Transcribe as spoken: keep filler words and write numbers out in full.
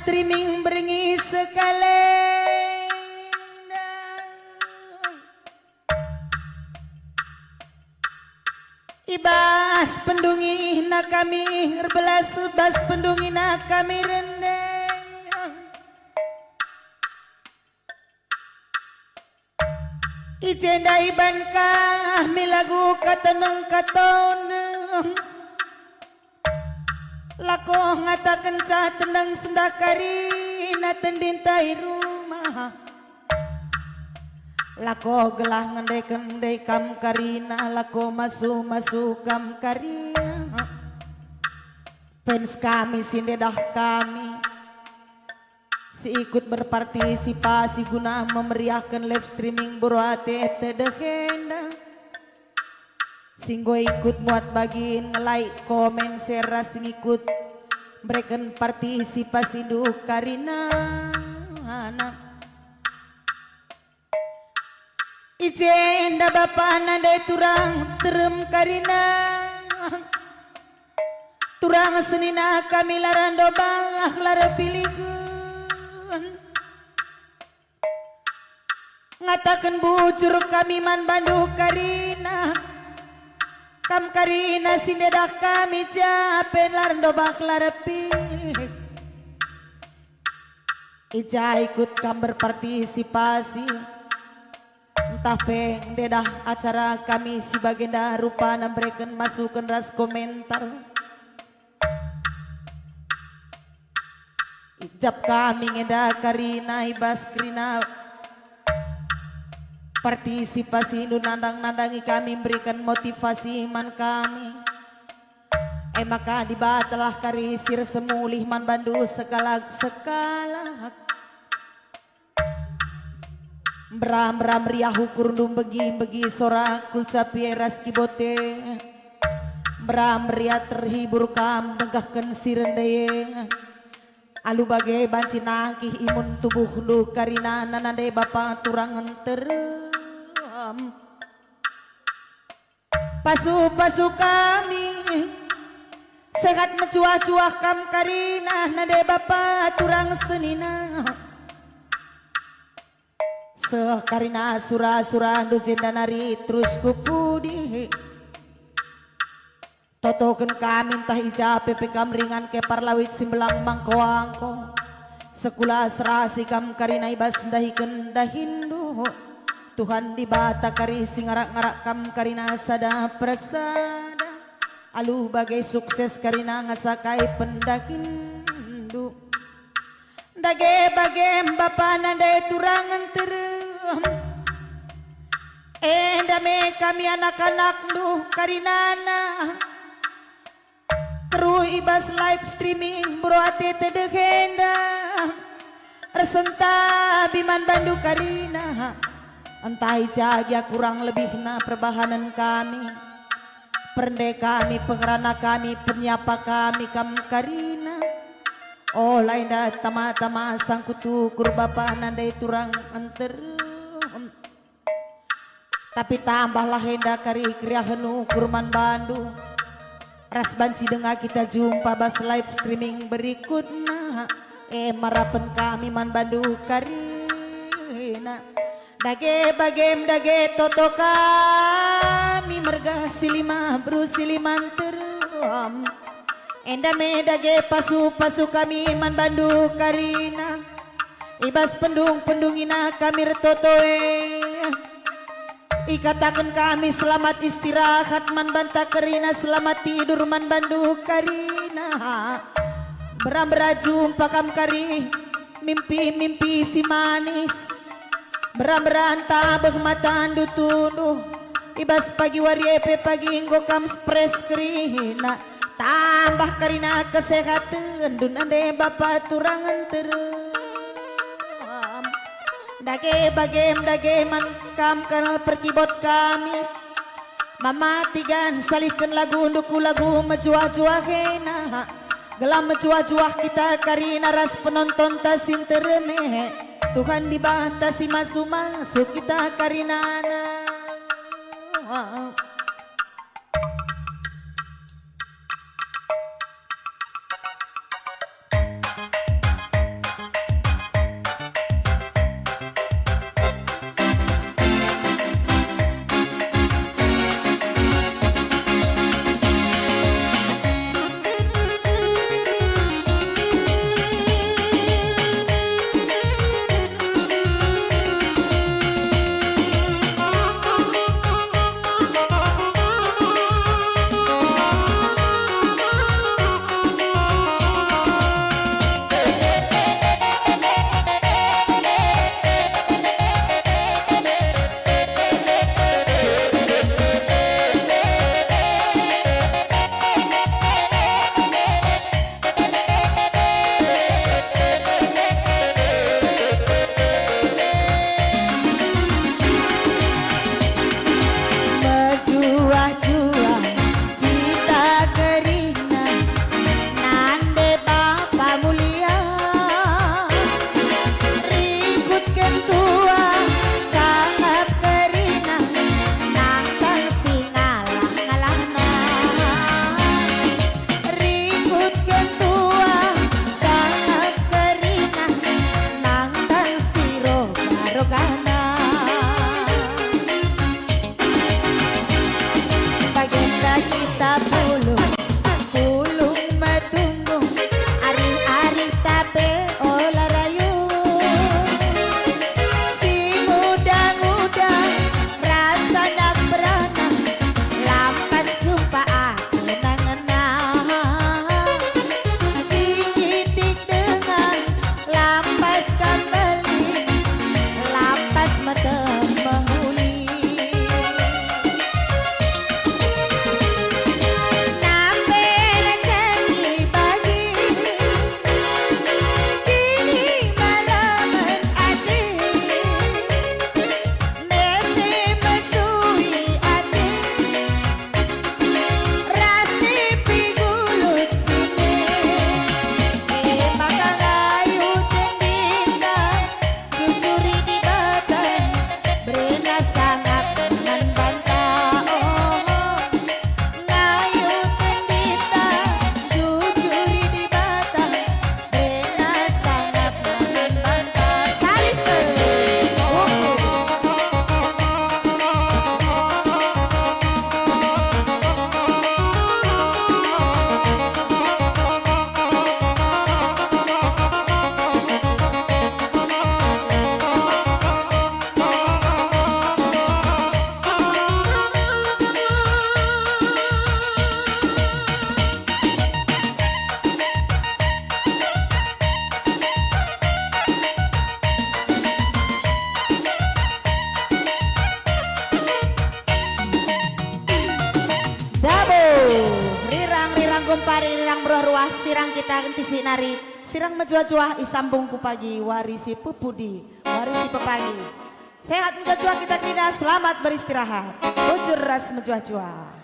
streaming berngi sekalenda. Ibas pendungina kami erbelas, bas pendungina kami rendeng. I jenda iban kami lagu katoneng-katoneng. Lako ngatakenca tendang sendah karina tendinta i rumah. Lako gelah ngendeken ndai kam karina, lako masu-masu kam karina. Fans kami si ndedah kami, si ikut berpartisipasi guna memeriahken live streaming Buru Ate Tedeh enda. Si enggo ikut muat bagin nge-like, komen, share ras ngikut mereken partisipasindu karinana. I jenda bapana ndai turang terem karina. Turang senina kami la randobah la erpilihen. Ngataken bujur kami man bandu karina. Kam karina si ndedah kami ja pe la randobah la erpilih. I ja ikut kam berpartisipasi. Ntah pe ndedah acara kami si bagenda rupana mereken masuken ras komentar. Ijap kami ngenda karina ibas kerina partisipasindu nandang-nandangi kami, mberiken motivasi man kami. E maka Dibatalah kari si ersemulih man bandu sekalak-sekalak. Mbera-mbera meriah ukurndu, mbegi-mbegi sora kulcapi e ras kibote. Mbera meriah terhibur kam denggahken si rende e. Alu bage banci nangkih imun tubuhndu karina nande bapa turang nterem. Pasu-pasu kami, sehat mecuah-cuah kam karina nande bapa turang senina. Seh karina sura-surandu jenda nari terus ku pudi. Totoken kami ntah i ja pe kam ringan kepar lawit si mbelang mangko-angko. Sekula serasi kam karina ibas ndahiken dahinndu. Tuhan Dibata kari si ngarak-ngarak kam karina sada persada. Alu bage sukses karina ngasakai pendahinndu. Ndage bagem bapana ndai turang nterem. Enda me kami anak-anakndu karinana. Teruh ibas live streaming Buru Ate Tedeh enda. Ersentabi man bandu karina. Ntah i ja gia kurang lebihna perbahanen kami. Pernde kami, pengerana kami, penyapa kami kam karina. Ola enda tama-tama sangkutukur bapa nande turang nterem. Tapi tambahlah enda kari keriahen ukur man bandu. Ras banci denga kita jumpa bas live streaming berikutna. E marapen kami man bandu karina. Dage bagem dage toto kami merga si lima beru si lima nterem. Enda me dage pasu-pasu kami man bandu karina. Ibas pendung-pendungina kami ertoto e. Ikataken kami selamat istirahat man banta kerina, selamat tidur man bandu karina. Bera-bera jumpa kam kari, mimpi-mimpi si manis. Bera-bera ntabeh matandu tunduh. Ibas pagi wari e pe pagi enggo kam spres kerina. Tambah kerina kesehatenndu nande bapa turang nterem. Dage bagem dage man kam kal perkibot kami. Mamati gan salihken lagundu ku lagu mejuah-juah ena. Gelah mejuah-juah kita karina ras penontonta si nterem e. Tuhan Dibata si masu-masu kita karinana. Kumpari rinang meruah-ruah, sirang kita ngentisi nari, sirang mejuah-juah isambung ku pagi, wari si pepudi, wari si pepagi. Sehat mejuah-juah kita kerina, selamat beristirahat. Bujur ras mejuah-juah.